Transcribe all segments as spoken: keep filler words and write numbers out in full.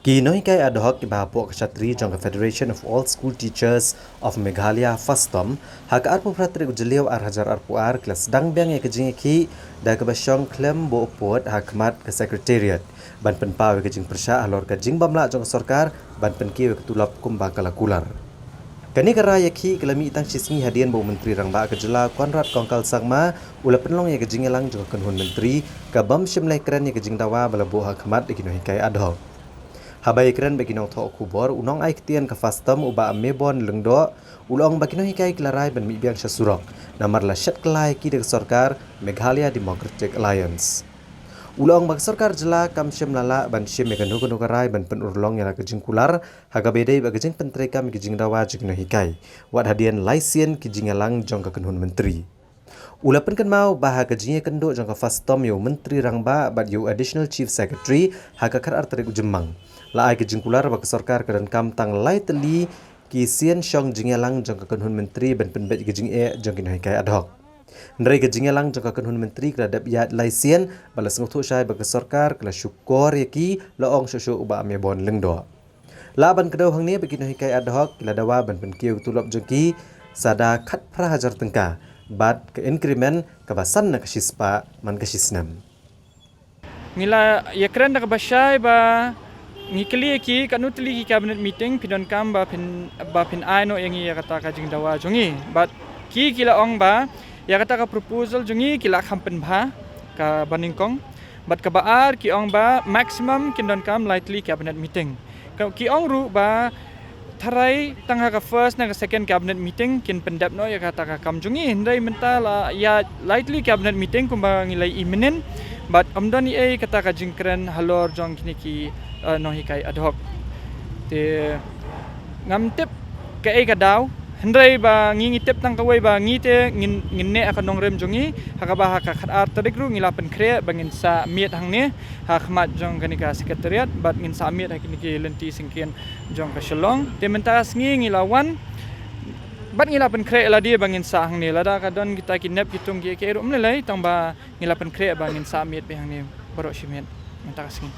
Ki nonghikai ad hoc kiba hapoh ka shatri jong ka Federation of All School Teachers of Meghalaya, FASTOM, ha ka arphew phra tarik u Jylliew ar hajar arphew ar ki la sdang biang ïa ka jingïakhih da kaba shong khlem buh pud ha khmat ka Secretariat ban pynpaw ïa ka jingpyrshah halor ka jingbymlah jong ka sorkar ban pynkiew ïa ka tulop kumba ka la kular. Kane ka rai ïakhih ka la mih tang shi sngi hadien ba u Myntri Rangbah ka jylla Conrad Kongkal Sangma u la pynlong ïa ka jingïalang jong ka kynhun myntri ka bym shym la ïakren ïa ka jingdawa ba la buh ha khmat da ki nonghikai ad hoc. Haba ïakren bad ki nongthoh khubor, u nongai ktien ka FASTOM u Bah Mebon Lyngdoh u la ong ba ki nonghikai ki la rai ban mih biang sha surok namar la shet kylla ïa ki da ka sorkar Meghalaya Democratic Alliance. U la ong ba ka sorkar jylla kam shym la lah ban shim ïa kano kano ka rai ban pynurlong ïa la ka jingkular ha kaba ïadei bad ka jingpyntreikam ïa ka jingdawa jong ki nonghikai wat hadien lai sien ki jingïalang jong ka kynhun myntri. U la pynkynmaw ba ha ka jingïakynduh jong ka FASTOM ïa u Myntri Rangbah bad ïa u Additional Chief Secretary ha ka khatar tarik u Jymmang, la ai ka jingkular ba ka sorkar ka donkam tang lai tylli ki sien shong jingïalang jong ka kynhun myntri ban pynbeit ïa ka jingeh jong ki nonghikai ad hoc. Hynrei ka jingïalang jong ka kynhun myntri ka la dep ïaid lai sien bad la sngewthuh shai ba ka sorkar ka la shukor ïa ki, la ong shuh shuh u Bah Mebon Lyngdoh. Lah ban kdew hangne ba ki nonghikai ad hoc ki la dawa ban pynkiew ïa ka tulop jong ki sa da khatphra hajar tyngka bad ka increment kaba san na ka shispah man ka shisnem. Ngi la ïakren da kaba shai ba ngi kylli ïa ki katno tylli ki cabinet meeting phi donkam ba phin, ba phin ai noh ïa ngi ïa kata ka jingdawa jong ngi. Bad ki ki la ong ba ïa kata ka proposal jong ngi ki la kham pynbha kaba nyngkong. Bad kaba ar ki ong ba maximum kin donkam lai tylli cabinet meeting. Ka, ki ong ruh ba tharai tang ha ka first na ka second cabinet meeting kin pyndep noh ïa kata ka kam jong ngi, hynrei mynta la ïa lai tylli cabinet meeting kumba ngi la ïohi mynnin bad ym don ei ei kata ka jingkren halor jong kine ki, eh, nonghikai ad hoc. Te ngam tip kaei ka daw, hynrei ba ngi ngi tip tang kawei ba ngi te ngin, ngin neh ha ka nongrim jong ngi, ha kaba ha ka khatar tarik ruh ngi la pynkhreh ba ngin sa miet hangne ha khmat jong kane ka Secretariat bad ngin sa miet ha kine ki lynti syngkien jong ka Shillong. Te mynta ka sngi ngi la wan bad ngi la pynkhreh lade ba ngin sah hangne, lada ka don kita ki nep ki tung kiei kiei ruh ym lei lei, tang ba ngi la pynkhreh ba ngin sah miet beit hangne baroh shi miet mynta ka sngi.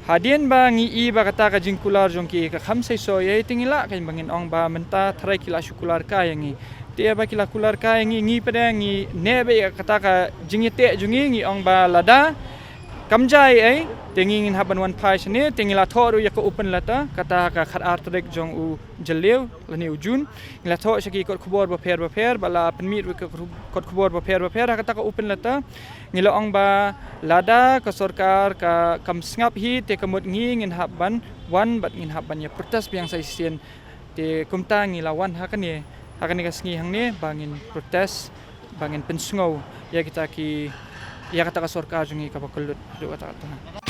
Hadien ba ngi i ba kata ka jingkular jong ki ka kham seisoh ïa, te ngi lah kein ba ngin ong ba mynta tharai ki la shu kular kai ïa ngi. Te ïa ba ki la kular kai ïa ngi, ngi pat de ngi neh beit ïa kata ka jingïateh jong ngi, ngi ong ba lada kam jia ei ei, te ngi ngin hap ban wan phai shane, te ngi la thoh ruh ïa ka open letter, kata ha ka khatar tarik jong u Jylliew lane u June. Ngi la thoh sha ki kot khubor bapher bapher, ba la pynmih ruh ka kot khubor bapher bapher ha kata ka open letter. Ngi la ong ba lada ka sorkar ka kam sngap hi, te ka mut ngi ngin hap ban wan bad ngin hap ban ïa protest biang sa shisien. Te kumta ngi la wan ha kane, ha kane ka sngi hangne ba ngin protest, ba ngin pynsngew ïa kita ki, ïa kata ka sorkar jong ngi kaba kyllut haduh katta katta.